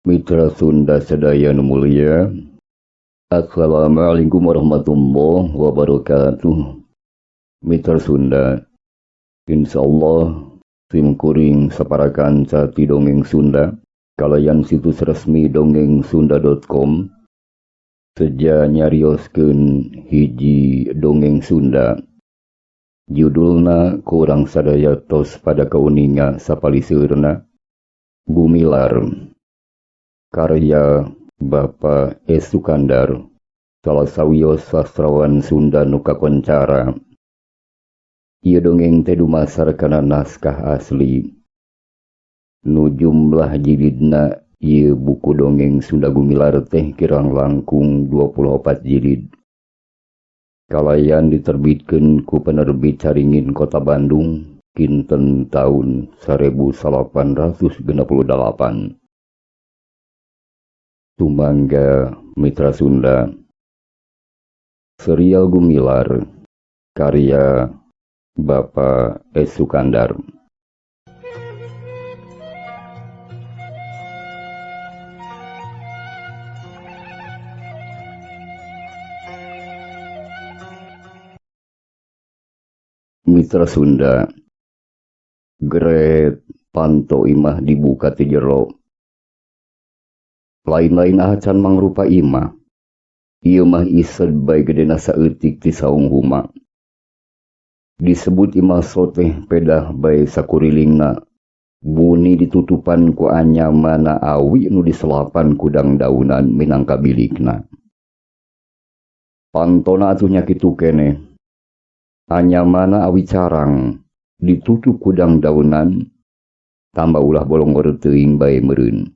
Mitra Sunda sadaya nu mulia. Assalamualaikum warahmatullahi wabarakatuh. Mitra Sunda, insyaallah sim kuring sapara kanca ti Dongeng Sunda kalayan situs resmi dongengsunda.com seja nyarioskeun hiji dongeng Sunda. Judulna kurang sadaya tos pada kauninga sapaliseurna Gumilar. Karya Bapak S. Sukandar, salah sawios sastrawan Sunda nu kakoncara. Ieu dongeng teh dumasar kana naskah asli. Nu jumlah jilidna ieu buku dongeng Sunda Gumilar teh kirang langkung 24 jilid. Kalayan diterbitkeun ku penerbit Caringin Kota Bandung kinten taun 1868. Tumangga Mitra Sunda. Serial Gumilar karya Bapak S. Sukandar. Mitra Sunda, geret panto imah dibuka ti jero. Lain-lain acan mangrupa imah. Ieu mah ised bae gedena saeutik ti saung huma. Disebut imah soteh pedah bae sakurilingna. Buni ditutupan ku anyamana awi nu diselapan ku dangdaunan minangka bilikna. Pantona atuh nya kitu keneh. Anyamana awi carang ditutup ku dangdaunan tambah ulah bolonggor teuing bae meureun.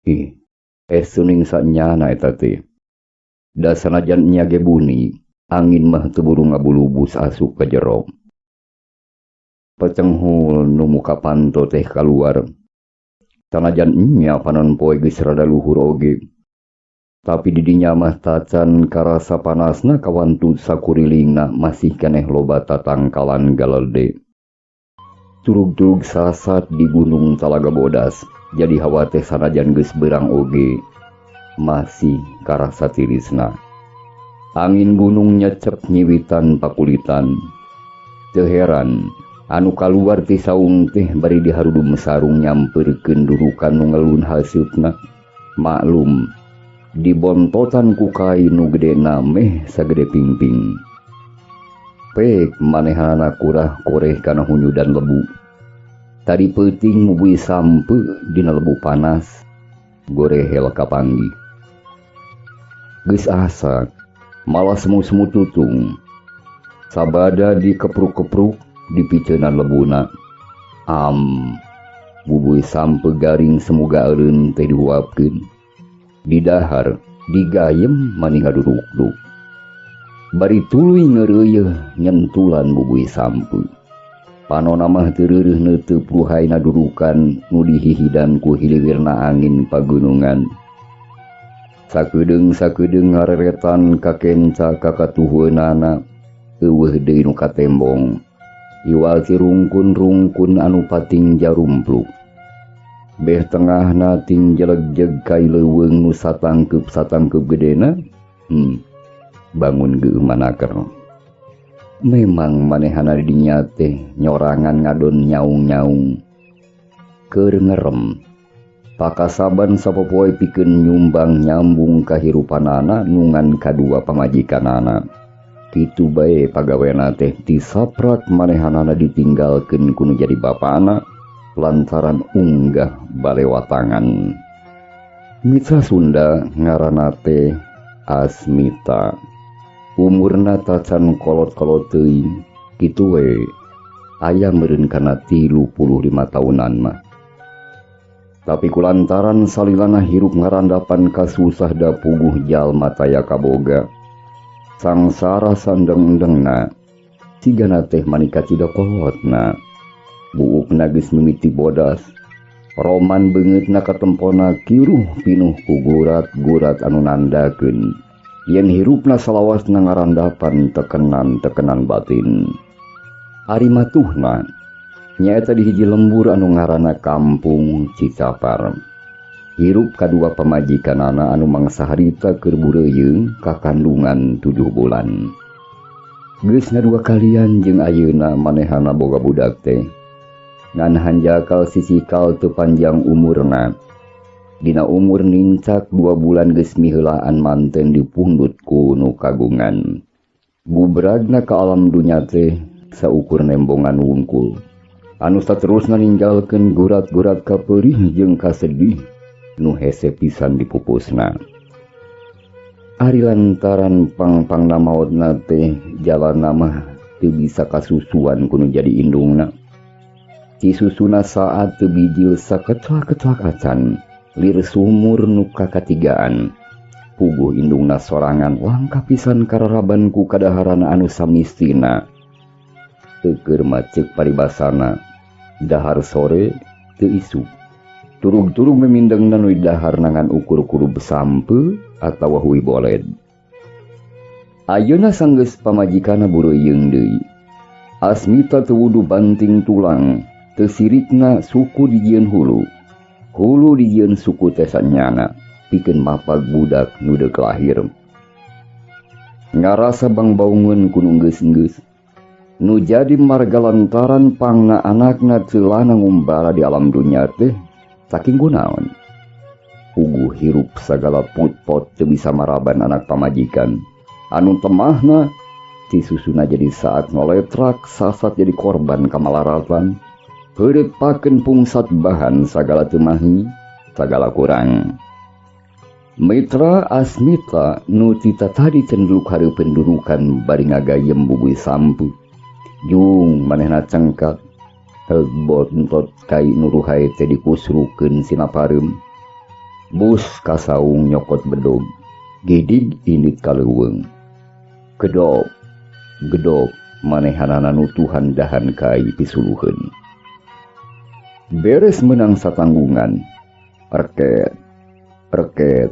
Ih, esuning sanyana eta teh. Da sanajan nya ge buni, angin mah teu buru ngabulubus asup ka jero. Pecenghul nu muka panto teh kaluar. Sanajan nya panon poe geus rada luhur oge. Tapi di dinya mah tacan karasa panasna kawantu sakurilingna masih keneh loba tatangkalan galede. Turug-turug sasat di Gunung Talaga Bodas, jadi hawa teh sanajan geus beurang oge masih karasa tirisna. Angin gunung nyecep nyiwitan pakulitan. Teu heran anu kaluar ti saung teh bari diharudum sarung nyampeurkeun durukan nu ngelun haseupna. Maklum dibontotan ku kai nu gedena meh sagede pingping. Pek manehanana kurah koreh kana hunyudan lebu. Tadi peuting mubui sampe dina lebu panas, gorehel kapanggih. Geus asa, malah semu-semu tutung. Sabada dikepruk-kepruk dipiceunan lebuna. Am, bubui sampe garing semoga eureun teh dihuapkeun. Didahar, digayem mani ngaduruk-duruk. Bari tuluy ngeureuyeuh nyentulan bubui sampe. Panona mah teu reureuh neuteup ruhaina durukan nu dihihidan ku hiliwirna angin pagunungan. Sakedeung-sakedeung ngareretan kakenca kakatuhueunana, eueuh deui nu katembong. Iwal ti rungkun-rungkun anu pating jarumpluk. Beh tengahna ting jelegjeg kai leuweung nu satangkeup-satangkeup gedena, bangun geueuh manaker. Memang manehana di dinya teh nyorangan ngadon nyaung-nyaung. Keur ngerem. Pakasaban sapopoe pikeun nyumbang nyambung kahirupanana nungan kadua pamajikanana. Kitu bae pagawena teh tisaprak manehanana ditinggalkeun ku nu jadi bapana lantaran unggah balewatangan. Mitra Sunda ngaranna teh Asmita. Umurna tacan kolot-kolot teuing, kitu we aya meureun kana 35 taunan mah. Tapi kulantaran salilana hirup ngarandapan kasusah da puguh jalma taya kaboga. Sangsara sandeng-endengna, cigana teh manika cida kolotna. Buukna geus mimiti bodas, roman beungeutna katempona kiruh pinuh ku gurat-gurat anu nandakeun yen hirupna salawasna ngarandapan tekenan-tekenan batin. Ari matuhna nyaeta di hiji lembur anu ngaranna Kampung Cicapar. Hirup kadua pamajikanana anu mangsa harita keur bureuyeung kakandungan 7 bulan. Geus ngadua kalian jeung ayeuna manehana boga budak teh. Ngan hanjakal sisikal teu panjang umurna. Dina umur nincak 2 bulan geus miheulaan manten dipundhut ku nu kagungan. Gubragna ka alam dunya teh saukur nembongan wungkul. Anu saterusna ninggalkeun gurat-gurat kapeurih jeung kasedih nu hese pisan dipupusna. Ari lantaran pang-pangna maotna teh jalana mah teu bisa kasusuan ku nu jadi indungna. Cisusuna saat teu bijil saketlak-ketlak acan, lir sumur nu kakatigaan. Puguh indungna sorangan langka pisan kararaban ku kadaharana anu samistina. Teu keur mah ceuk paribasana, dahar sore teu isuk. Turug-turug memindengna nu dahar ngan ukur kurub sampe atawa hui boled. Ayeuna sanggeus pamajikana bureuyeung deui. Asmita teu wudu banting tulang, teu sirikna suku dijieun hulu. Hulu dijieun suku teh sanyana, pikeun mapag budak nu deuk lahir. Ngarasa bangbaungeun ku nu geus-geus. Nu jadi marga lantaran pangna anakna teu lana ngumbara di alam dunya teh saking kunaon. Puguh hirup sagala put-pot teu bisa maraban anak pamajikan. Anu temahna cisusuna jadi saat ngoletrak sasat jadi korban kamalaratan. Heureut pakeun pungsat bahan sagala teu mahi, sagala kurang. Mitra Asmita nu tita tadi cendluk hareupeun durukan bari ngagayem bubuy sampu. Jung manehna cengkak, heug bontot kai nu ruhay teh dikusrukeun sina pareum. Bus kasaung nyokot bedog, gidig indit ka leuweung. Gedop, gedop manehanana nutuhan dahan kai pisuluheun. Beres menang satanggungan, reket, reket,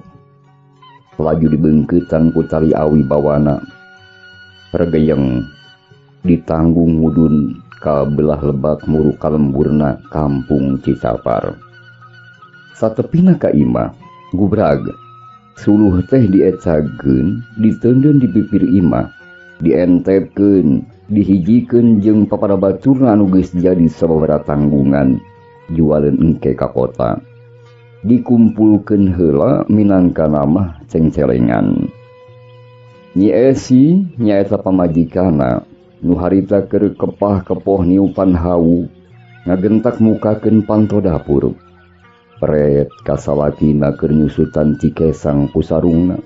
laju dibengketan ku tali awi bawana, regeyeng, ditanggung mudun ka belah lebak muru kalemburna kampung Cicapar. Satepina ka imah, gubrag, suluh teh diecageun, diteundeun di pipir imah, dientepkeun, dihijikeun jeung papada baturna anu geus jadi sababaraha tanggungan, jualeun engke ka kota. Dikumpulkeun heula minangka namah cengcelengan. Nyi Esi nyaeta pamajikana nu harita keur kepah-kepoh niupan hawu, ngagentak mukakeun panto dapur. Pret kasalakina keur nyusutan cikesang ku sarungna.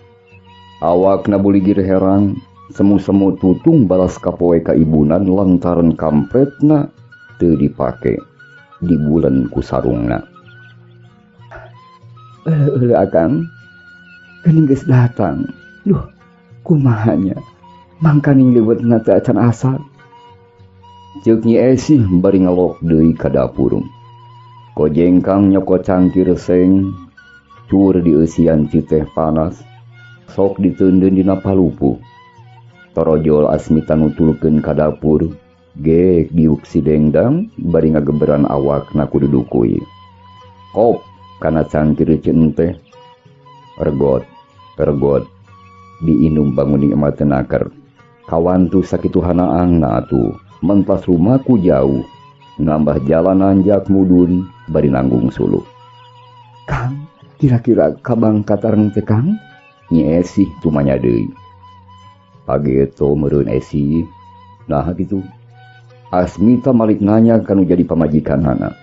Awakna buligir herang, semu-semu tutung balas kapoe ka ibunan lantaran kampretna teu dipake, dibulen ku sarungna. Euleuh akang, geuning geus datang. Duh, kumaha nya? Mangkaning leuweutna teh acan asak. Ceuk Nyi Esih bari ngelok deui ka dapur. Kojengkang nyokot cangkir seng, cur dieusian citeh panas, sok diteundeun dina palupuh. Torojol Asmita nutulkeun ka dapur, geek diuk si dengdang bari ngageberan awakna ku dudukui. Kop kana cangkir ceun teh, regot, regot, diinum bangun nikmat naker. Kawantu sakitu hanaangna atuh, mentas rumahku jauh, nambah jalan nanjak mudun bari nanggung suluh. Kang, kira-kira kabang katareng teh Kang? Nyi Esih tumanya deui. Pageto meureun Esi, nah gitu. Asmita malik nanya kanu jadi pamajikanana.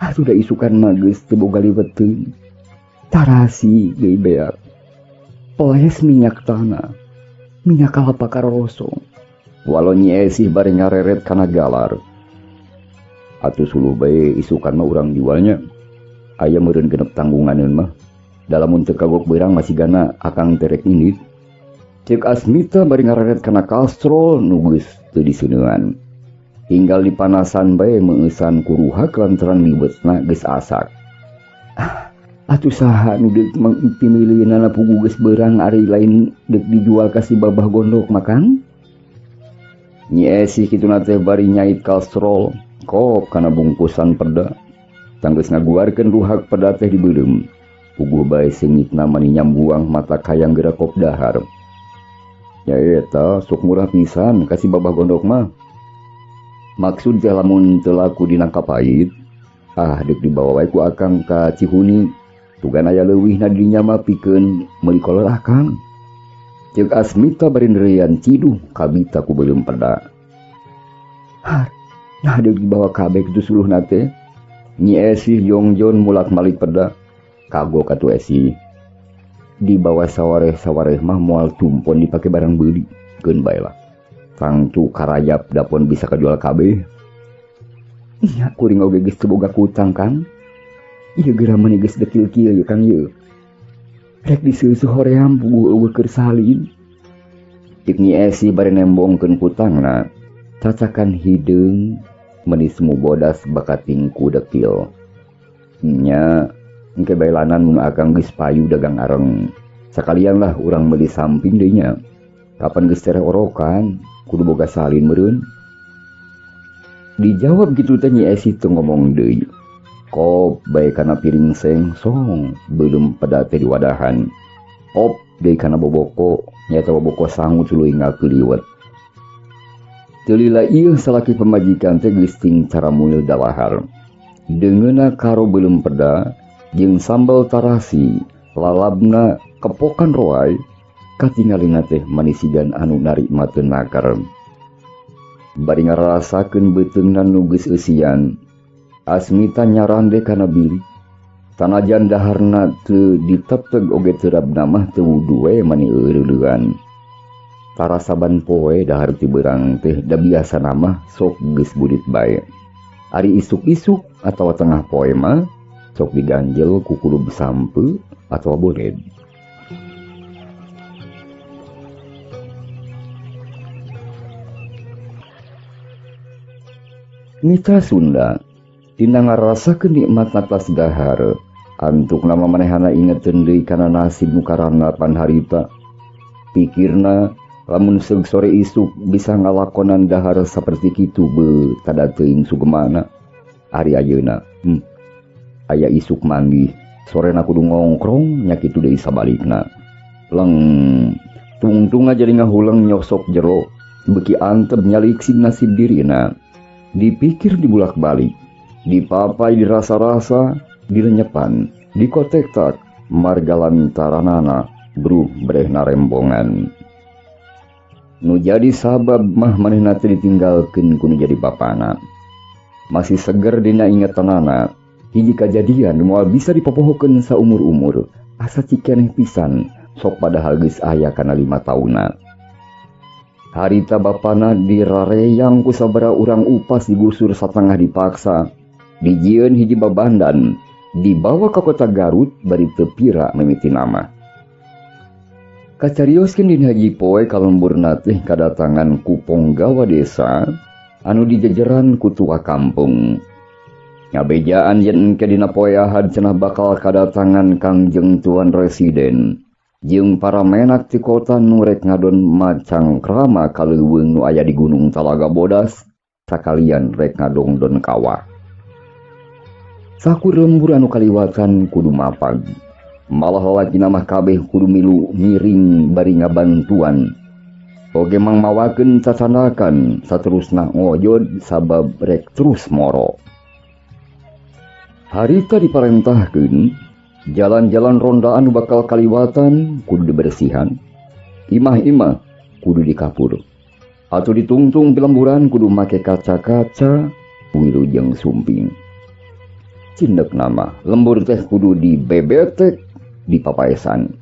Atuh da isukan mah geus teu boga liweteun. Tarasi deui beak. Peles minyak tanah, minyak kalapa karorosong. Walau Nyi Esih bari ngareret kana galar. Atuh suluh bae isukan mah urang jualnya. Aya meureun genep tanggunganeun mah. Dalamun teu kagok beurang masih gana akang terek indit. Ceuk Asmita bari ngareret kana kastrol nu geus teu diseuneun. Tinggal dipanasan bae meueusan kuruhak lantaran liwetna geus asak. Ah, atuh saha nu deuk mangpimilieunana pugu geus beurang ari lain deuk dijual ka si babah gondok mah Kang? Nyi Esih kituna teh bari nyait kastrol, kop kana bungkusan peda. Tanggeus ngaguarkeun ruhak peda teh dibeuleum. Puguh bae seungitna mani nyambuang mata kayang geura kop dahar. Nya eta sok murah pisan ka si Babah Gondok mah. Maksud teh lamun teu laku di Nangka Pait, ah deuk dibawa wae ku akang ka Cihuni. Tugan aya leuwihna di dinya mah pikeun meuli kolor akang. Ceuk Asmita bari neureuyan ciduh kabita ku beuleum peda. Har, nah deuk dibawa kabeh kitu suluhna teh. Nyi Esih jongjon mulak-malik peda. Kagok atuh Esih. Dibawa sawareh-sawareh mah moal tumpon dipake barang beuli. Keun bae lah. Tangtu karayap dapon bisa kajual kabeh. Nya kuring oge geus teu boga kutang Kang. Ieu geura meuni geus dekil kieu ye Kang ye. Rek diseusuh hoream puguh eueuh keur salin. Cek Nyi Esih bari nembongkeun kutangna. Cacakan hideung meuni semu bodas bakating ku dekil. Nya engke bae lanan mun akang geus payu dagang areng. Sakalian lah urang meuli samping deui nya. Kapan geus tereh orokan kudu boga salin meureun. Dijawab kitu teh Nyi Esih teu ngomong deui. Kop bae kana piring seng song beuleum peda teh diwadahan. Kop deui kana boboko nyaeta boboko sangu tuluy ngakeuliwet. Teu lila ieu salaki pamajikan teh geus ting caramulil dalahar. Deungeunna karo beuleum peda jeung sambal tarasi lalabna kepokan roai katingalina teh manisigan anu narima teu naker. Bari ngarasakeun beuteungna nu geus eusian, Asmita nyarande kana bilik. Sanajan daharna teu diteteg oge terabna mah teu wudu we mani eureuleuan. Tarasaban poe dahar ti beurang teh da biasana mah sok geus burit bae. Ari isuk-isuk atawa tengah poe mah sok diganjel ku kulub sampe atawa boled. Mitra Sunda tina ngarasakeun nikmatna tas dahar, antukna mamanehana ingeteun deui kana nasib nu karana pan harita. Pikirna lamun seug sore isuk bisa ngalakonan dahar saperti kitu beuh tada teuing sugemana. Ari ayeuna, aya isuk manggih, sorena kudu ngongkrong nya kitu deui sabalikna. Leng tungtunga jadi ngahuleng nyosok jero, beuki antep nyaliksig nasib dirina. Dipikir dibulak-balik, dipapai dirasa-rasa, dilenyepan, dikotektak, marga lantaranana bruh brehna rembongan. Nu jadi sabab mah manehna teh ditinggalkeun ku nu jadi bapana. Masih seger dina ingetanana, hiji kajadian nu moal bisa dipopohokeun saumur-umur, asa cikeneh pisan, sok padahal geus aya kana 5 tauna. Harita bapana dirareyang ku sabaraha urang upas digusur satengah dipaksa, dijieun hiji babandan, dibawa ka kota Garut bari teu pira mimiti nama. Kacarioskeun dina hiji poe kalemburna teh kadatangan ku ponggawa desa anu dijejeran ku tua kampung. Ngabejaan yen engke dina poe Ahad cenah bakal kadatangan Kangjeng Tuan Residen jeung para menak ti kota nu rek ngadon macangkrama ka leuweung nu aya di Gunung Talaga Bodas sakalian rek ngadongdon kawah. Sakur lembur anu kaliwatan kudu mapag. Malah lalakina mah kabeh kudu milu ngiring bari ngabantuan. Oge mangmawakeun cacanakan saterusna ngojod sabab rek terus moro. Harita diparentahkeun jalan-jalan rondaan bakal kaliwatan kudu dibersihan, imah-imah kudu dikapur, atau ditungtung pilemburan kudu make kaca-kaca wilujeng sumping. Cindek nama lembur teh kudu dibebetek di papaesan.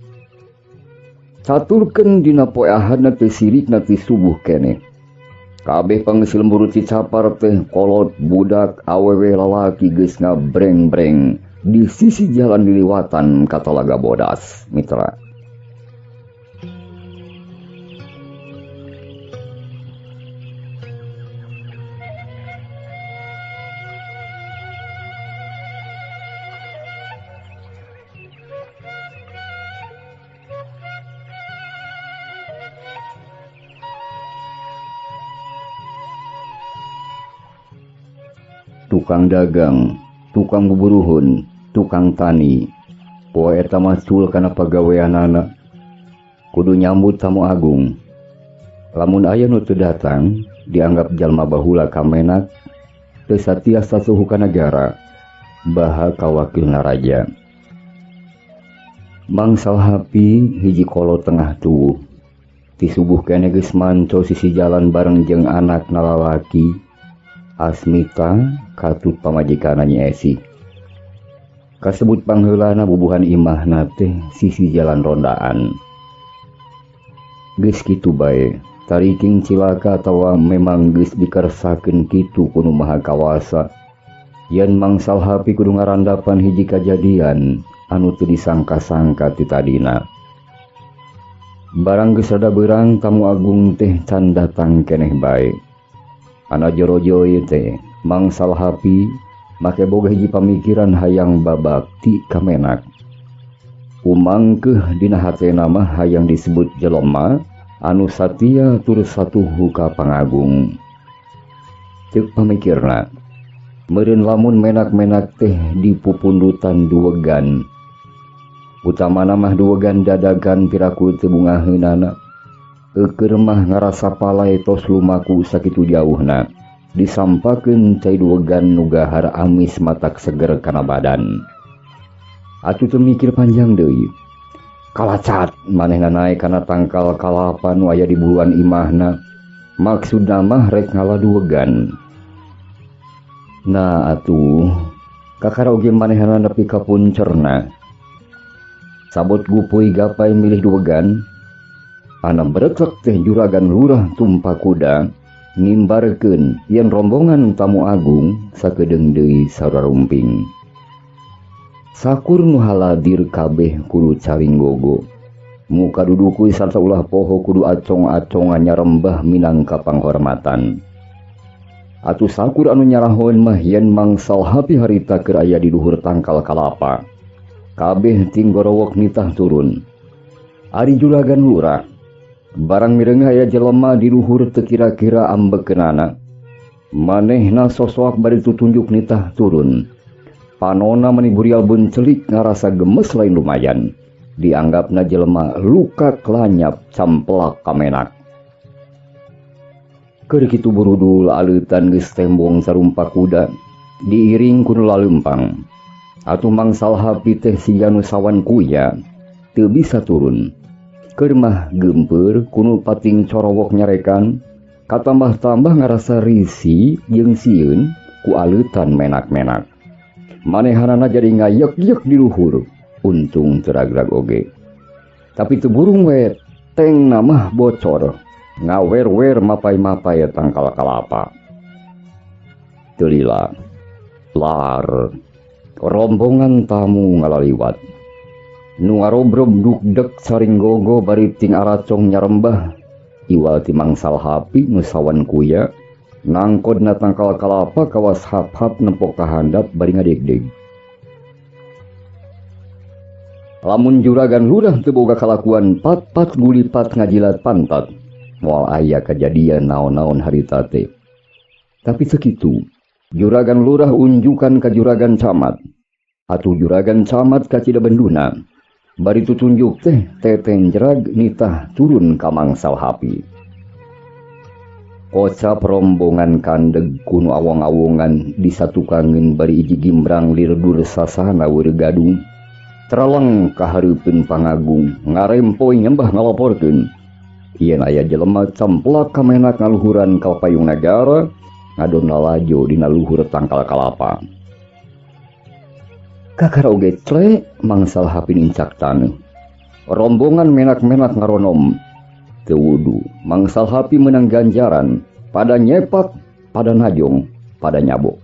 Caturkeun dina poe Ahadna teh sirikna ti subuh keneh. Kabeh pangeusi lembur Cicapar teh kolot budak awewe lalaki geus ngabreng-breng di sisi jalan diliwatan ka Talaga Bodas, mitra. Tukang dagang, tukang buburuhun, tukang tani, Poe eta mah cul kana pagaweanana. Kudu nyambut tamu agung. Lamun aya nu teu datang, dianggap jalma bahula ka menak, teu satia sasuhu ka nagara, baha ka wakilna raja. Mang Salhapi hiji kolot tengah tuwuh. Ti subuh keneh geus manco sisi jalan bareng jeung anakna lalaki, Asmita katut pamajikanna Nyi Esih. Kasebut pangheulana bubuhan imahna teh sisi jalan rondaan. Geus kitu bae, tariking cilaka atawa memang geus dikersakeun kitu ku Nu Maha Kawasa. Yen Mang Salhapi kudu ngarandapan hiji kajadian anu teu disangka-sangka ti tadina. Barang geus rada beurang tamu agung teh can datang keneh bae. Ana jorojo ieu teh, Mang Salhapi make boga hiji pamikiran hayang babakti ka menak. Umangkeuh dina hatena mah hayang disebut jelema anu satia tur satuhu ka pangagung. Ceuk pamikirna, meureun lamun menak-menak teh dipupundutan duwegan. Utamana mah duwegan dadagan piraku teu bungaheunana. Eukeur mah ngarasa palai tos lumaku sakitu jauhna. Disampakeun cai duwegan nu gahar amis matak seger kana badan. Atuh teu mikir panjang deui. Kalacat manehna naek kana tangkal kalapa nu aya di buluan imahna. Maksudna mah rek ngala duwegan. Nah atuh, kakara oge manehna nepi ka puncerna. Sabot gupui gapai milih duwegan, ana bereklek teh juragan lurah tumpa kuda ngimbarkeun yen rombongan tamu agung sakedeung deui sararumping. Sakur nu haladir kabeh kudu caring gogo. Muka dudukuy sarta ulah poho kudu acong-acongan nyarembah minangka panghormatan. Atuh sakur anu nyarahoeun mah yen Mang Salhapi harita keur aya di luhur tangkal kalapa. Kabeh tinggorowok nitah turun. Ari juragan lurah, barang mireungah aya jelema di luhur teu kira-kira ambekeunana. Manehna sosoak bari tutunjuk nitah turun. Panona meni burial bencelik ngarasa gemes lain lumayan. Dianggapna jelema luka kelanyap camplak kamenak. Keur kitu burudul aleutan geus tembong sarumpak kuda, diiring ku nu laleumpang. Atuh Mang Salhapi teh siga nu sawan kuya, teu bisa turun. Keur mah geumpeur ku nu pating corowok nyarekan, katambah-tambah ngarasa risi jeung sieun ku aleutan menak-menak. Manehanana jadi ngayek-yek di luhur, untung teu ragrag oge. Tapi teu burung we, tengna mah bocor, ngawer-wer mapai-mapai tangkal kalapa. Teu lila, lar, rombongan tamu ngalaliwat. Nu ngarobrob dukdek saring gogo bari ting aracong nyarembah, iwal ti Mang Salhapi nu sawan kuya, nangkodna tangkal kalapa kawas hap-hap nempok ka handap bari ngadegdeg. Lamun juragan lurah teu boga kalakuan pat-pat gulipat ngajilat pantat, moal aya kajadian naon-naon harita teh. Tapi sakitu, juragan lurah unjukan ka juragan camat. Atuh juragan camat ka Cidabenduna. Bari tutunjuk teh teteng jerag nitah turun ka Mang Salhapi. Kocap rombongan kandeg kuno awong-awongan disatukangeun bari iji gimbrang lirdur sasana weur gadung. Tereleng kahareupeun pangagung ngarempoy nyembah ngalaporkeun. Yen aya jelema camplak kamenak ngaluhuran ka payung nagara ngadon lalajo dina luhur tangkal kalapa. Kakara oge cle Mang Salhapi nincak taneuh. Rombongan menak-menak ngaronom. Teu wudu, Mang Salhapi menang ganjaran, pada nyepak, pada najong, pada nyabok.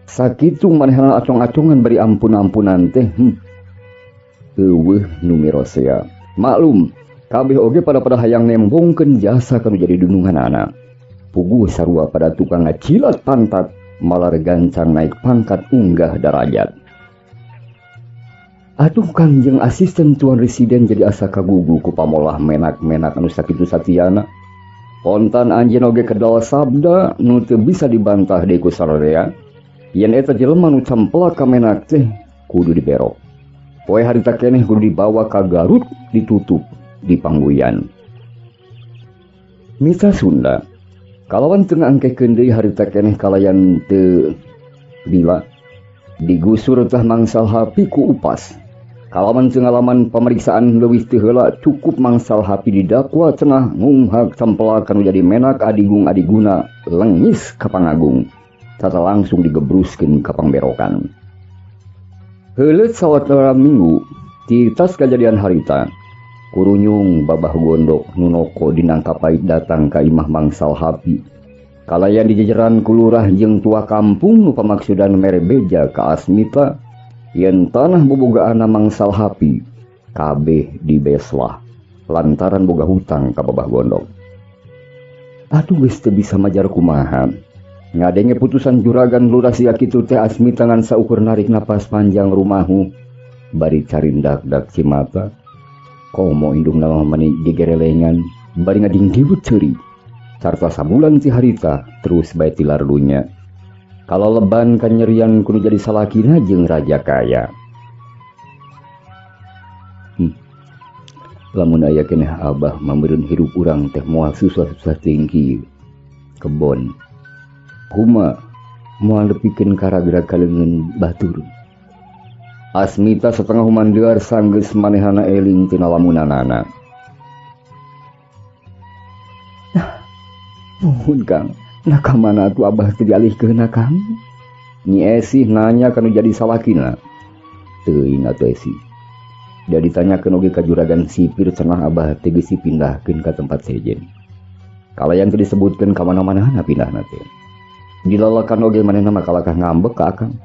Sakitu manehna acong-acongan bari ampun-ampunan teh. Eueuh nu mirosea. Maklum, kabeh oge pada-pada hayang nembongkeun jasa kanu jadi dununganana. Puguh sarua pada tukang ngacilat pantat, malar gancang naik pangkat unggah darajat. Aduh Kangjeng asisten tuan residen jadi asa kagugu ku pamolah menak-menak anu sakitu satiana. Kontan anjeun oge kedal sabda nu teu bisa dibantah deui ku sararea. Yen eta jelema nu camplak ka menak teh kudu diberok. Poe harita keneh kudu dibawa ka Garut ditutup di pangguyan. Mitra Sunda kalawan teu ngaangkekeun deui harita keneh kalayan teu lila digusur tah Mang Salhapi ku upas. Kalawan teu ngalaman pameriksaan leuwih teu heula cukup Mang Salhapi didakwa cenah ngunghag sampelakan nu jadi menak adigung adiguna lengis ka pangagung sarta langsung digebruskeun ka pangberokan. Heuleut sawatara minggu ti tas kajadian harita, kurunyung Babah Gondok nu noko dinangka pait datang ka imah Mang Salhapi. Kalayan dijejeran ku lurah jeung tua kampung nu pamaksudan mere beja ka Asmita yen tanah bobogaanna Mang Salhapi kabeh dibeslah lantaran boga hutang ka Babah Gondok. Atuh geus teu bisa majar kumaha. Ngadenge putusan juragan lurah sia kitu teh Asmita ngan saukur narik napas panjang rumahu bari carindak-dak cimata. Komo indungna mah mani gegerelengan bari ngadingdiwut ceuri. Sarta sabulan ti harita terus bae tilar dunya. Kalaleban kanyerian ku nu jadi salakina jeung raja kaya. Lamun aya keneh abah mah meureun hirup urang teh moal susah-susah teuing kieu. Kebon. Kuma moal nepikeun karagrag ka leungeun batur. Asmita satengah humandear sanggeus manehana eling tina lamunanana. Nah, nuhun Kang. Nah ka mana atuh abah teh dialihkeunna Kang? Nyi Esih nanya ka nu jadi salakina. Teuing atuh Esih. Da ditanyakeun oge ka juragan sipir cenah abah teh geus dipindahkeun ka tempat sejen. Kalayan teu disebutkeun ka mana-manana pindahna teh. Dilalakan oge manehna mah kalakah ngambek ka akang.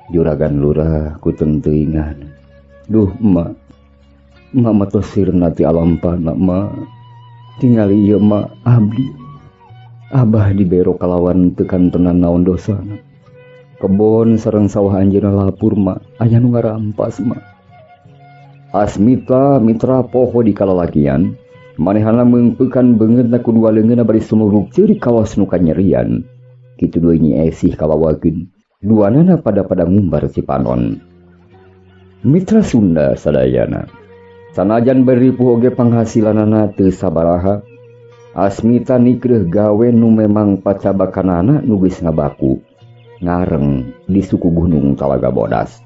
Juragan lurah ku teuingan. Duh emak. Emak mah tos sirna ti alam fana emak. Tingali ieu emak abdi. Abah dibero kalawan teu kantenan naon dosana. Kebon sareng sawah anjeunna lapur mak, aya nu ngarampas mak. Asmita mitra poho di kalalakian, manehana meungpeukan beungeutna ku dua leungeunna bari sumuruk ceurik kawas nu kanyerian. Kitu deui Nyi Esih kalawakeun, duanana pada-pada ngumbar cipanon. Mitra Sunda sadayana, sanajan beripuh oge panghasilanana teu sabaraha, Asmita nikreuh gawe nu memang pacabakanana nu geus ngabaku ngareng di suku gunung Talaga Bodas.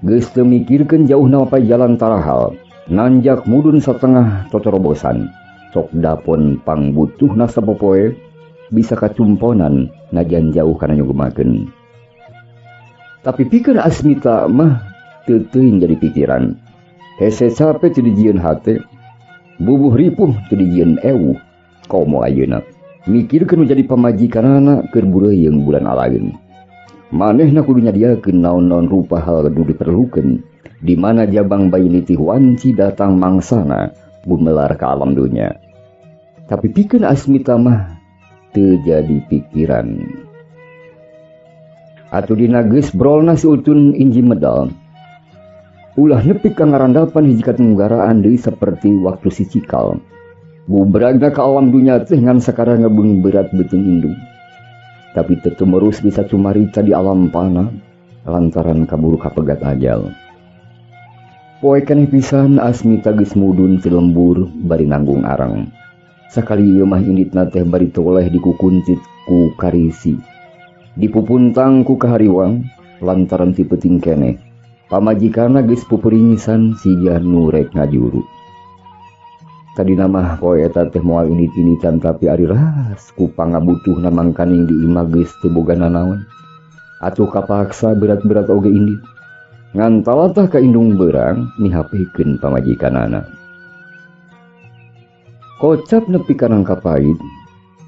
Geus teu mikirkeun jauhna mapay jalan tarahal, nanjak mudun satengah totorobosan, sok dapon pangbutuhna sapopoe bisa kacumponan najan jauh kana nyugemakeun. Tapi pikeun Asmita mah teu teuing jadi pikiran. Hese cape teu dijieun hate, bubuh ripuh teu dijieun ewuh, komo ayeuna. Mikirkeun nu jadi pamajikanana keur bureuyeung bulan alaeun. Manehna kudu nyadiakeun naon-naon rupa hal nu diperlukeun, di mana jabang bayi nitih wanci datang mangsana gumelar ka alam dunya. Tapi pikeun Asmita mah teu jadi pikiran. Atuh dina geus brolna si Utun inji medal. Ulah nepi ka ngarandapan hiji katunggaraan deui saperti waktu si cikal. Gubragna ka alam dunya teh ngan sakara ngebeung berat beuteung indung. Tapi teu tumerus bisa cumarita di alam fana lantaran kaburu kapegat ajal. Poe keneh pisan Asmita geus mudun ti lembur bari nanggung arang. Sakali ieu mah inditna teh bari toleh dikukuntit ku karisi. Dipupuntang ku kahariwang lantaran ti peuting keneh. Pamajikanna geus puperingisan siga nu rek ngajuru. Tadina mah poe eta teh moal indit-inditan tapi ari ras ku pangabutuhna mangkaning di imah geus teu boga nanaon. Atuh kapaksa berat-berat oge indit. Ngan talatah ka indung beurang mihapekeun pamajikanana. Kocap nepi ka nangka pait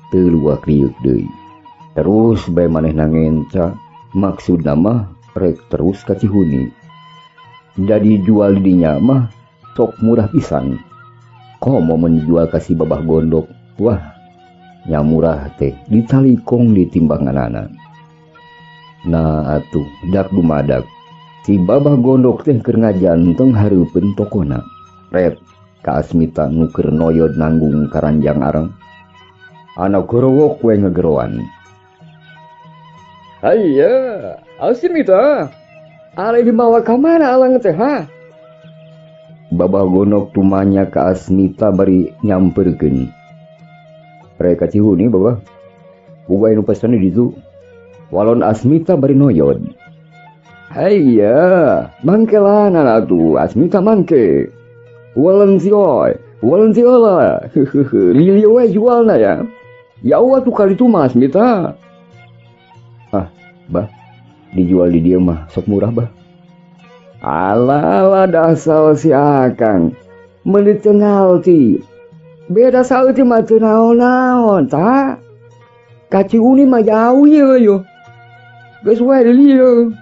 teu luak liuk deui. Terus bae manehna ngenca maksudna mah rek terus ka Cihuni. Jadi jual di dinya mah sok murah pisan. Komo mun dijual ka si Babah Gondok, wah nya murah teh ditalikong di timbanganana. Nah atuh dak dumadak si Babah Gondok teh keur ngajanteng hareupeun tokona. Ret ka Asmita nu keur noyod nanggung karanjang arang. Anak gorowok we ngegeroan. Hayya, Asmita. Ari dimawa ka mana alang teh ha? Babah Gondok tumanya ka Asmita bari nyamperkeun. Rek ka Cihuni babah. Boga anu pesen di ditu. Walon Asmita bari noyod. Haiya, mangke lanan atuh Asmita mangke. Walen sioy, walen siola. Lili we jualna ya. Ya Allah tuh kali itu mah Asmita. Ah, bah, dijual di dia mah sok murah bah. Alah, alah dasar si Akang. Meuni teu ngarti. Beda saeutik mah teu naon-naon, ta. Ka Ciuni mah jauh ye yo. Geus we di dieu.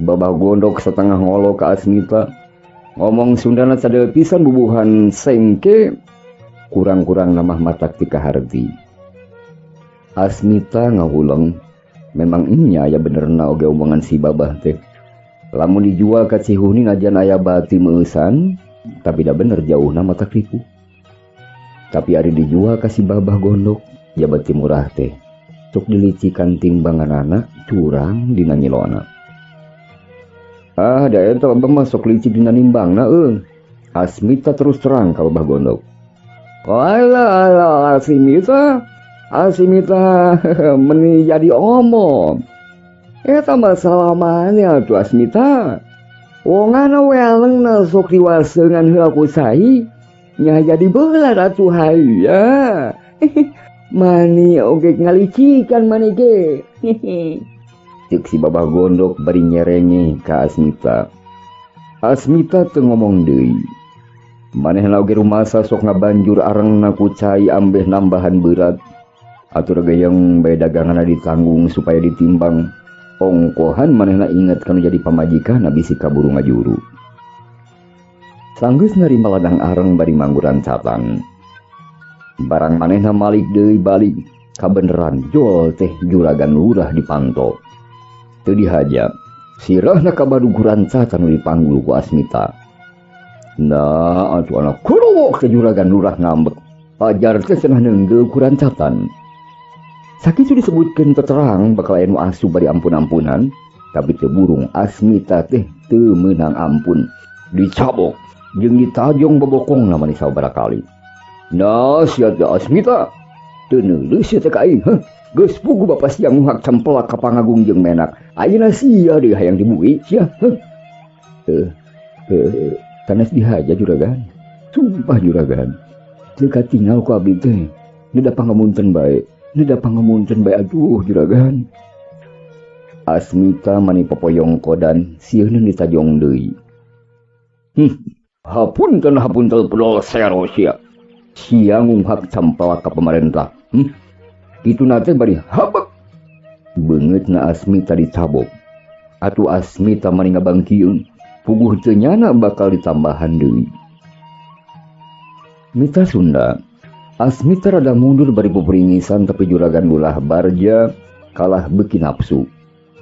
Babah Gondok setengah ngolo ka Asmita. Ngomong Sundana cadel pisan bubuhan sengke kurang-kurang namah matak ti kaharti. Asmita ngahuleng, memang nya aya benerna oge omongan si babah teh. Lamun dijual ka Cihuni najan aya bati meusan, tapi da bener jauhna matak ripuh. Tapi ari dijual ka si babah Gondok, ya bati murah teh. Sok dilicikan timbanganana curang dina nyilona. Ah, da eta abah mah sok licik dina nimbangna euy. Asmita terus terang ka Babah Gondok. Alah, alah, Asmita, Asmita meni jadi omong. Eta mah salamanya tuh Asmita. Wongana we alengna sok diwaseungan heula ku sai, nya jadi belat atuh haya. Mani oge ngalicikan mani ge. Cek si Babah Gondok bari nyerenge ka Asmita. Asmita teu ngomong deui. Manehna oge rumasa sok ngabanjur arengna ku cai ambeh nambahan berat. Atur geyeng bae daganganna ditanggung supaya ditimbang. Ongkohan manehna inget kanu jadi pamajikan bisi kaburu ngajuru. Sanggeus narima ladang areng bari mangguran catan. Barang manehna malik deui balik kabeneran jol teh juragan lurah dipanto. Teu dihaja, sirahna kabaduguran catan nu dipanggul ku Asmita. Nah, atuh anak kurowok teh juragan lurah ngambek. Pajar teh cenah neunggeul ku rancatan. Sakitu disebutkeun terang bakal aya nu asup bari ampun-ampunan, tapi teu burung Asmita teh teu meunang ampun. Dicabok jeung ditajong bobokongna mani sababaraha kali. Nah, sia teh Asmita, teu neuleus sia teh ka aing, heuh. Geus puguh bapa sia nguhak cempelak ka pangagung jeung menak. Ayeuna sia deui hayang dibui sia, heuh. Sanes dihaja juragan. Sumpah juragan. Teu katingal ku abdi teh. Neda pangamunten bae. Neda pangamunten bae aduh juragan. Asmita mani popoyong kodan sieun ditajong deui. Hapunten hapunten pedol sero sia. Sia ngunghak campelak ka pemerintah. Kitu na teh bari habek. Beungeutna Asmita dicabok. Atuh Asmita mani ngabangkieun. Puguh teu nyana bakal ditambahan deui. Mitra Sunda, Asmita rada mundur bari pupuringisan tapi juragan lurah barja kalah beuki nafsu.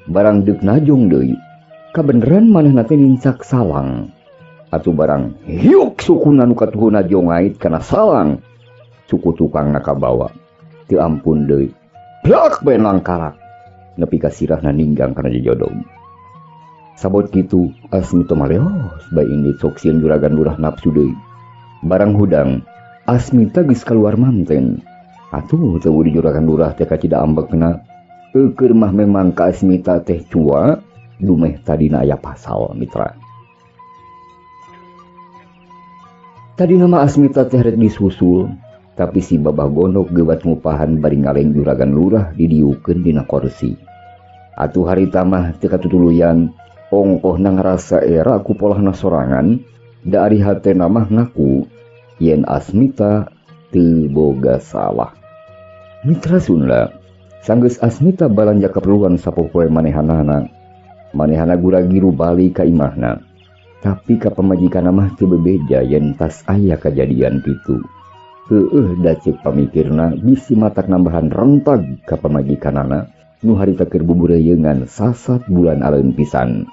Barang deuk najong deui. Kabeneran manehna teh nincak salang. Atuh barang hiuk sukuna nu katuhuna jongait kana salang. Suku tukangna kabawa. Teu ampun deui. Plak bae langkarak. Nepi ka sirahna ninggang kana jejodog. Sabot kitu Asmita maleos bae indit sok sieun juragan lurah nafsu deui. Barang hudang Asmita geus kaluar manten. Atuh teu di juragan lurah teh kacida ambekna. Eukeur mah memang ka Asmita teh cua dumeh tadina aya pasal mitra. Tadina mah Asmita teh rek disusul, tapi si Babah Gondok geubat ngupahan bari ngaleng juragan lurah didiukeun dina korsi. Atuh harita mah teu katutuluyan, ongkohna ngarasa era ku polahna sorangan, da ari hatena mah ngaku yen Asmita teu boga salah. Mitra Sunda, sanggeus Asmita balanja keperluan sapopoe manehanana. Manehana gura-giru balik ka imahna. Tapi ka pamajikanna mah teu bebeja yen tas aya kajadian kitu. Heueuh da ceuk pamikirna bisi matak nambahan rentag ka pamajikanana nu harita keur bubureyeungan sasat bulan aleun pisan.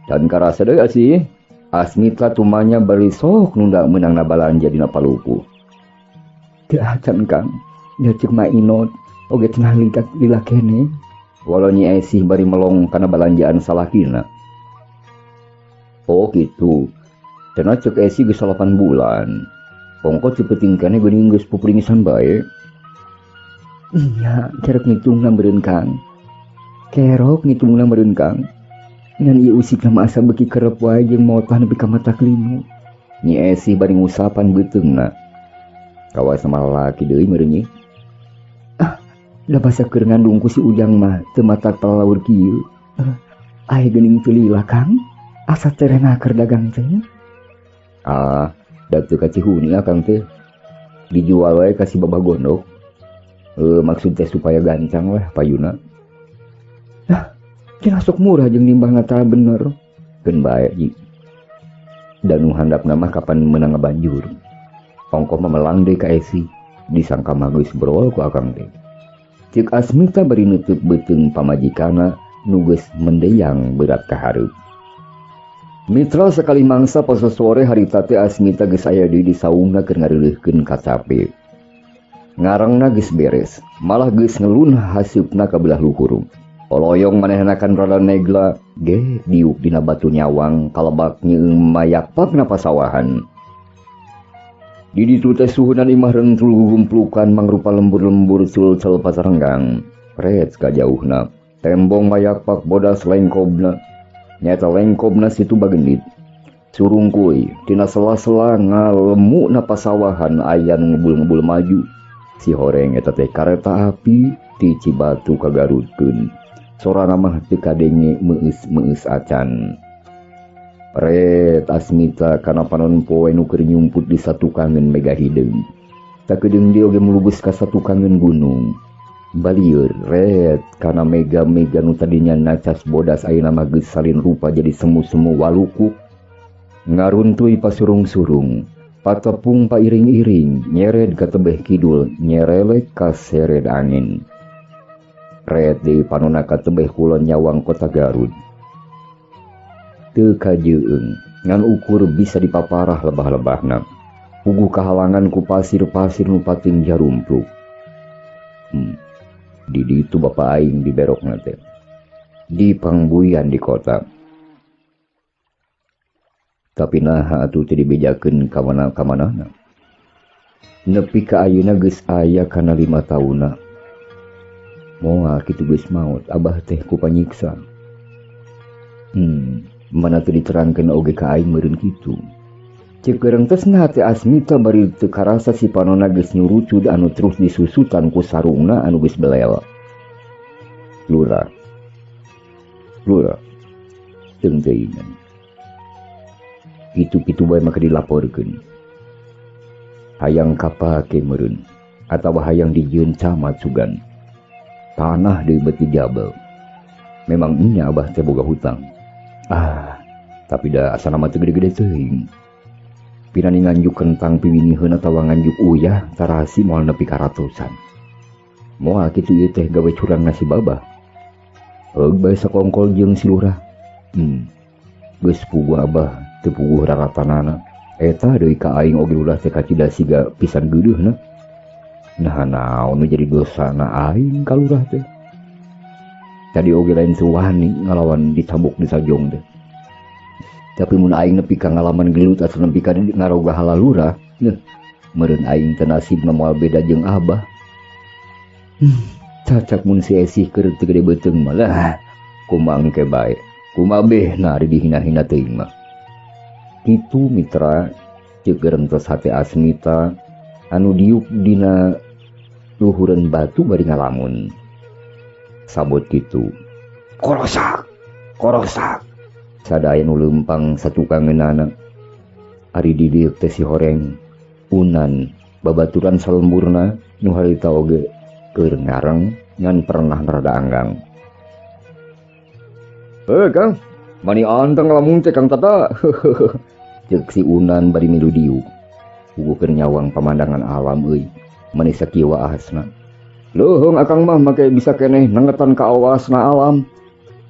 Dan karasa deui asih, Asmita tumanya bari sok nunda meunangna balanja dina palupuh. Teu acan Kang, da ceuk Ma Inot oge cenah lila kene. Walau Nyi Esih bari melong kana balanjaan salakina. Oh kitu. Cenah ceuk Esi geus 8 bulan. Ongko teu peuting keneh geuning geus pupuringisan bae. Nya, kerek ngitungna meureun Kang. Kerok ngitungna meureun Kang. Ngan ieu usikna mah asa beuki kerep wae jeung motah nepi ka mata kelinu. Nyi Esih bari ngusapan beuteungna. Kawas mah lalaki deui meureun nyi. Ah, da basa keur ngandung ku si Ujang mah teu matak palaur kieu. Aya geuning teu lila Kang. Asa terena keur dagang teh. Ah, da teu ka Cihuni akang teh. Dijual wae ka si Babah Gondok. Maksud teh supaya gancang weh payuna. Nah, cenah sok murah jeung nimbang tah bener. Keun bae ji. Da nu handapna mah kapan meunang ngabanjur. Ongkoh mah melang deui ka Esi. Disangka mah geus brol ku akang teh. Ceuk Asmita bari nutup beuteung pamajikanna nu geus mendeyang berat ka hareup. Mitra sakali mangsa poso sore harita teh Asmita geus aya deui di saungna keur ngareuleuhkeun kacape. Ngarangna geus beres, malah geus ngelun haseupna ka belah luhur. Poloyong manehna kan rada negla, ge diuk dina batu nyawang kalebak nyeung mayakpakna pasawahan. Di ditu teh suhunan imah rentul gugumplukan mangrupa lembur-lembur culcel pasarenggang. Ret kajauhna, tembong mayakpak bodas lengkobna. Nyata lengkobna situ bagendit. Surungkuy, tina sela-sela ngalemu na pasawahan aya nu ngebul-ngebul maju. Si horeng eta teh kareta api ti Cibatu ka Garutkeun. Sorana mah teu kadenge meueus-meueus acan. Ret Asmita kana panon poe nu keur nyumput di satukangeun mega hideung. Sakedeung deui oge mulubus ka satukangeun gunung. Balieur ret kana mega-mega nu tadinya nacas bodas ayeuna mah geus salin rupa jadi semu-semu walukuk. Ngaruntuy pasurung-surung, patepung pairing-iring, nyered ka tebeh kidul, nyerelek ka sered angin. Ret deui panona ka tebeh kulon nyawang kota Garut. Teu kajeung, ngan ukur bisa dipaparah lebah-lebahna. Puguh kahalangan ku pasir-pasir nu pating jarumpluk. Di ditu bapa aing diberokna teh. Di pangbuyan di kota. Tapi naha atuh teu dibejakeun ka mana-kamanana. Nepi ka ayeuna geus aya kana 5 taunna. Moal kitu geus maot abah teh ku panyiksa. Mana teu diterangkeun oge ka aing meureun kitu. Ceuk gerengtesna hate Asmita bari teu karasa si panona geus nyurucud anu terus disusutan ku sarungna anu geus belel. Lurah. Lurah. Teung teuingan. Kitu-kitu bae maka dilaporkeun. Hayang kapake meureun atawa hayang dijieun camat sugan. Tanah deui beuti jabel. Memang nya abah teh boga hutang. Ah, tapi da asana mah teu gede-gede teuing. Pirani nganjuk kentang piwiniheun atawa nganjuk uyah tarasi moal nepi ka ratusan. Moal kitu ieu teh gawe curang nasi babah. Heug bae sakongkol jeung si lurah. Geus puguh abah teu puguh raratanana. Eta deui ka aing oge lurah teh kacida siga pisan geudeuhna. Nah naon nu jadi dosana aing ka lurah teh. Tadi oge lain teu wani ngalawan dicabok disajong teh. Tapi mun aing nepi ka ngalaman gelut atau nepi ka ngaroga halalurah, meureun aing teh nasibna moal beda jeung abah. Cacak mun si Esih keur teu gede beuteung mah lah, kumaha engke bae. Kumaha behna ari dihina-hina teuing mah. Kitu mitra ceuk gerengtos hate Asmita anu diuk dina luhureun batu bari ngalamun. Sabot kitu. Korosak, korosak. Sadaya nu leumpang satukangeunana. Ari didieu teh si horeng unan babaturan salemburna nu harita oge keur ngareng ngan pernah rada anggang. Kang, mani anteng ngalamun teh Kang Tata. Ceuk si Unan bari milu diuk. Puguh keur nyawang pamandangan alam euy, mani sakieu waasna. Leuheung akang mah make bisa keneh nengetan ka awasna alam.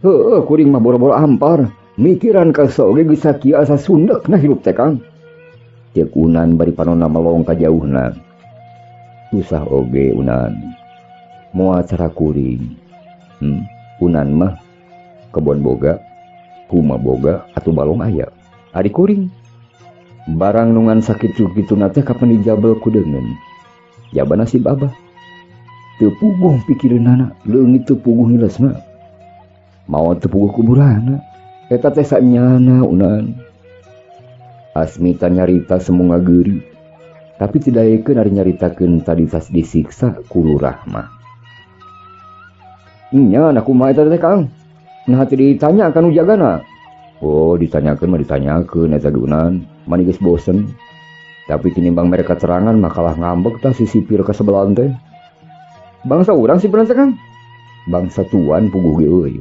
Heueuh kuring mah boro-boro ampar. Mikiran ka oge geus sakieu asa sundek na hirup teh Kang. Ceuk Unan bari panonna melong ka jauhna. Susah oge Unan. Moal cara kuring. Unan mah kebon boga, kuma boga atuh balong aya. Ari kuring barang nu ngan sakitu-kituna teh kapan dijabel ku deungeun. Jaba nasib abah. Teu puguh pikireunana, leungit teu puguh ngiles mah. Mawa teu puguh kuburanna. Eta teh sanyana Unan. Asmita nyarita semu ngageuri. Tapi teu daekeun ari nyaritakeun tadi tas disiksa ku lurah mah. Nya na kumaha eta teh Kang? Nah teu ditanya ka nu jagana. Oh ditanyakeun mah ditanyakeun eta Unan, mani geus bosen. Tapi tinimbang mere katerangan mah kalah ngambek tah si sipir ka sebelahan teh. Bangsa urang sipirna teh Kang? Bangsa tuan puguh ge euy.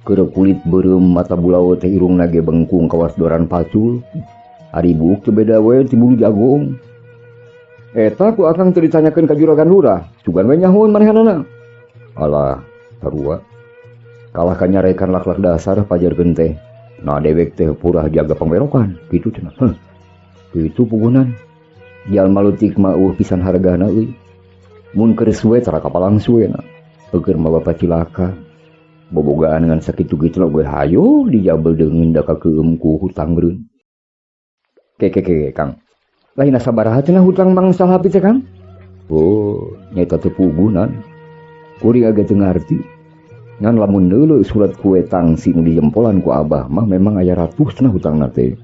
Keur kulit beureum mata bulau teh irungna ge bengkung kawas doran pacul. Ari buuk teu beda we ti bulu jagong. Eta ku akang teu ditanyakeun ka juragan lurah, sugan we nyahoeun manehanana. Alah, sarua. Kalah ka nyarekan lak-lak dasar pajarkeun teh. Nah dewek teh purah jaga pangberokan, kitu cenah. Heh. Kitu pugunan. Jalma leutik mah eueuh pisan hargana euy. Mun keur suwe tara kapalang suwena. Peukeun mah bapa cilaka. Bobogaan ngan sakitu-kitu ge hayo dijabel deungeun da kakeum ku hutang meureun. Ke ke ke Kang. Lain sabaraha cenah hutang Mang Salhapi teh Kang? Oh, nyaeta teu puguh nan. Kuring agak teu ngarti. Ngan lamun neuleuh surat kue tangsi nu dijempolan ku abah mah memang aya ratus cenah hutangna teh.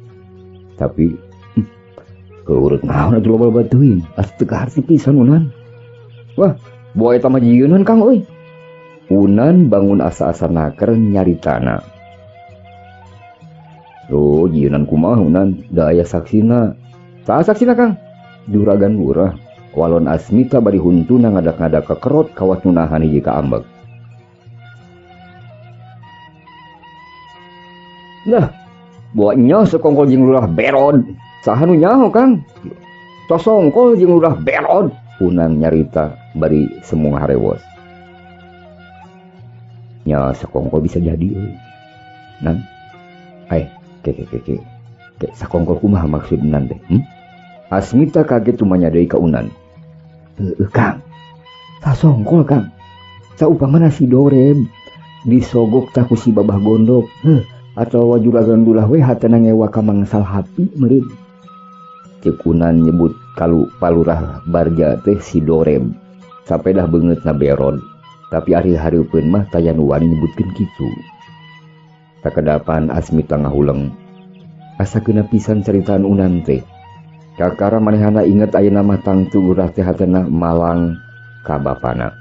Tapi keurut naon atuh loba-loba teuing. Asa teu kaharti pisan Unan. Wah, boa eta mah jieuneun Kang euy. Unan bangun asa-asa naker nyaritana. Oh, jieunan kumaha Unan? Da aya saksina. Saha saksina Kang? Juragan lurah. Walon Asmita bari huntuna ngadak-ngadak kekerot kawas nu nahan hiji ka ambek. Nah, boa nya sekongkol jeung lurah berod. Saha nu nyaho Kang? Sosongkol jeung lurah berod. Unan nyarita bari semu harewos. Nya sakongkol bisa jadi euy. Nan. Ke ke ke ke. Ke sakongkol kumaha maksud Nan teh? Asmita kaget tumanya deui ka Unan. Heueuh Kang. Sasongkol Kang. Saupamana si Doreb disogok tah ku si Babah Gondok. Heuh, atawa juragan dulah we hatena ngewa ka Mang Salhapi meureun. Ceuk Unan nyebut kalu palurah Barja teh si Doreb. Sapedah beungeutna beron. Tapi ari hareupeun mah taya nu wani nyebutkeun kitu. Sakedapan Asmita ngahuleng. Asa keuna pisan caritaan Unan teh. Kakara manehana inget ayeuna mah tangtu lurah teh hatena malang ka bapana.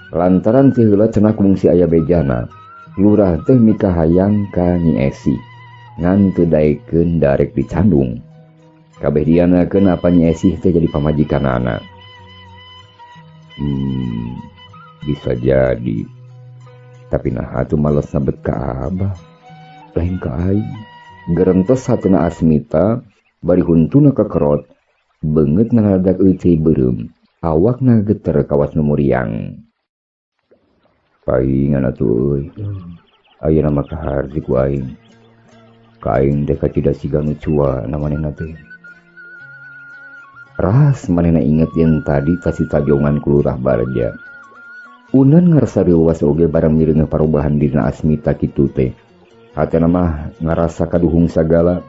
Lantaran teh heula cenah kungsi aya bejana, lurah teh mikahayang ka Nyi Esi. Ngan teu daekeun darek dicandung. Kabeh dianakeun apa Nyi Esi teh jadi pamajikanana. Bisa jadi. Tapi nah atuh males nabet ka abah. Lain ka aing. Gerentes hatena Asmita bari huntuna kekerot, beungeutna ngaladak euceuy beureum, awakna geter kawas nu muriang. Paingan atuh euy. Ayeuna mah kaharti ku aing. Ka aing teh kacida siga nu cua na manehna teh. Ras manehna inget yen tadi tas ditajongan ku lurah Barja. Unan ngarasa reuwas oge barang mireungeuh parobahan dirina Asmita kitu teh. Hatena mah ngarasa kaduhung sagala.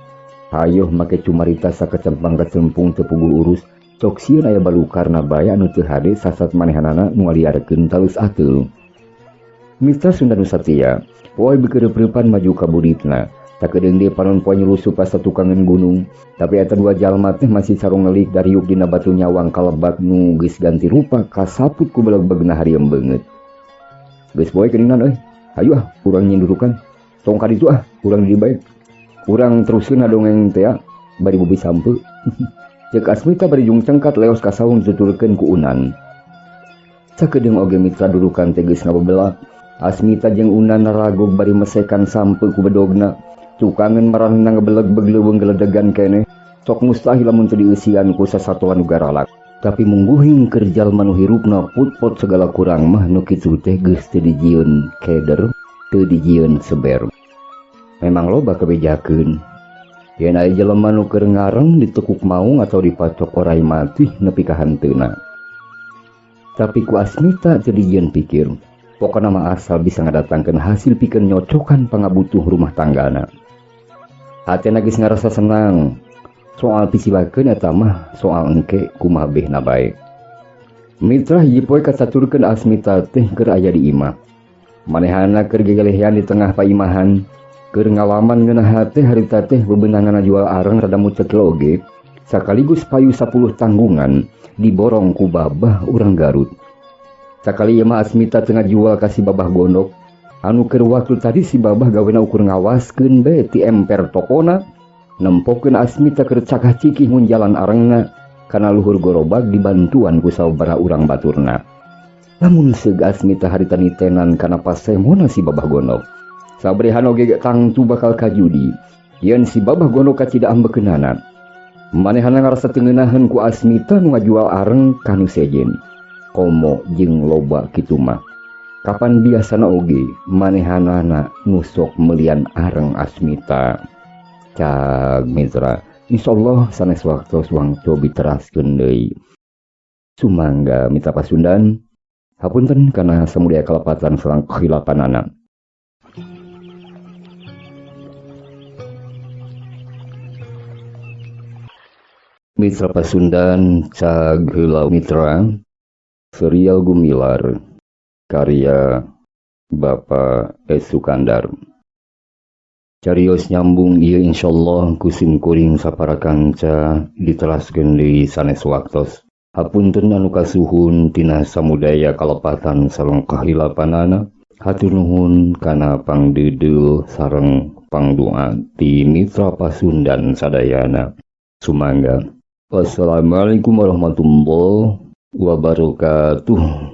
Hayoh make cumarita sakecempang-kecempung teu puguh urus, cok sieun aya balukarna bae anu teu hade sasat manehanana nu ngaliarkeun talus ateul. Mitra Sunda nu satia, poe beukeureup-reupan maju ka buritna. Sakedeung deui panon poe nyulusup ka satukangan gunung, tapi eta dua jalma teh masih sarungelik dariuk dina batu nyawang kalebak nu geus ganti rupa kasaput ku belegbegna harieum beungeut. Geus poe geuningan euy, hayu ah urang nyindurukan. Tong ka ditu ah, urang di dieu bae. Urang teruskeun dongeng teh bari bobi sampeu. Ceuk Asmita bari jung cengkat leos ka saung dituturkeun ku Unan. Sakedeung oge mitra durukan teh geus ngabebelak. Asmita jeung Unan naragog bari mesekan sampeu ku bedogna. Tukangeun maranehna ngebelegbeg leuweung geledegan keneh. Sok mustahil lamun teu dieusian ku sasatoan nu garalak. Tapi mungguhing keur jalma nu hirupna put-pot segala kurang mah nu kitu teh geus teu dijieun keder, teu dijieun seber. Memang loba kebejakeun. Yen aya jelema nu keur ngareng ditekuk maung atau dipacok orai mati nepi ka hanteuna. Tapi ku Asmita teu dijieun pikir. Pokona mah asal bisa ngadatangkeun hasil pikeun nyocokan pangabutuh rumah tanggana. Hatena geus ngarasa senang. Soal pisibakeun eta mah soal engke kumaha behna bae. Mitra, hiji poe kacaturkeun Asmita teh keur aya di imah. Manehana keur gegelehean di tengah paimahan, keur ngalaman ngeunah hate harita teh bebenangan jual areng rada mucekil oge, sakaligus payu 10 tanggungan diborong ku babah urang Garut. Sakali ieu mah Asmita teu ngajual ka si babah gondok, anu keur waktu tadi si babah gawena ukur ngawaskeun bae ti emper tokona, nempokeun Asmita keur cakah cikih ngunjalan arengna kana luhur gorobag dibantuan ku sababaraha urang baturna. Lamun seug Asmita harita nitenan kana pasemona si babah gondok. Sabrehan oge tangtu bakal kajudi yen si babah gondok kacida ambekeunana. Manehana ngarasa teu ngeunaheun ku Asmita nu ngajual areng ka nu sejen. Komo jeung loba kitu mah. Kapan biasana oge manehanana nu sok meulian areng Asmita. Cag mitra, insyaallah sanes waktos wangtu diteraskeun deui. Sumangga mitra Pasundan, hapunten kana samudaya kalepatan sareng kahilapanana. Mitra Pasundan, cag heula mitra, serial Gumilar karya Bapak S. Sukandar. Carios nyambung ieu insyaallah ku sim kuring sapara kanca diteraskeun deui sanes waktos. Hapunten anu kasuhun tina samudaya kalepatan sareng kahilapanana. Hatur nuhun kana pangdeudeuh sareng pangdoa ti Mitra Pasundan sadayana. Sumangga. Wassalamualaikum warahmatullahi wabarakatuh.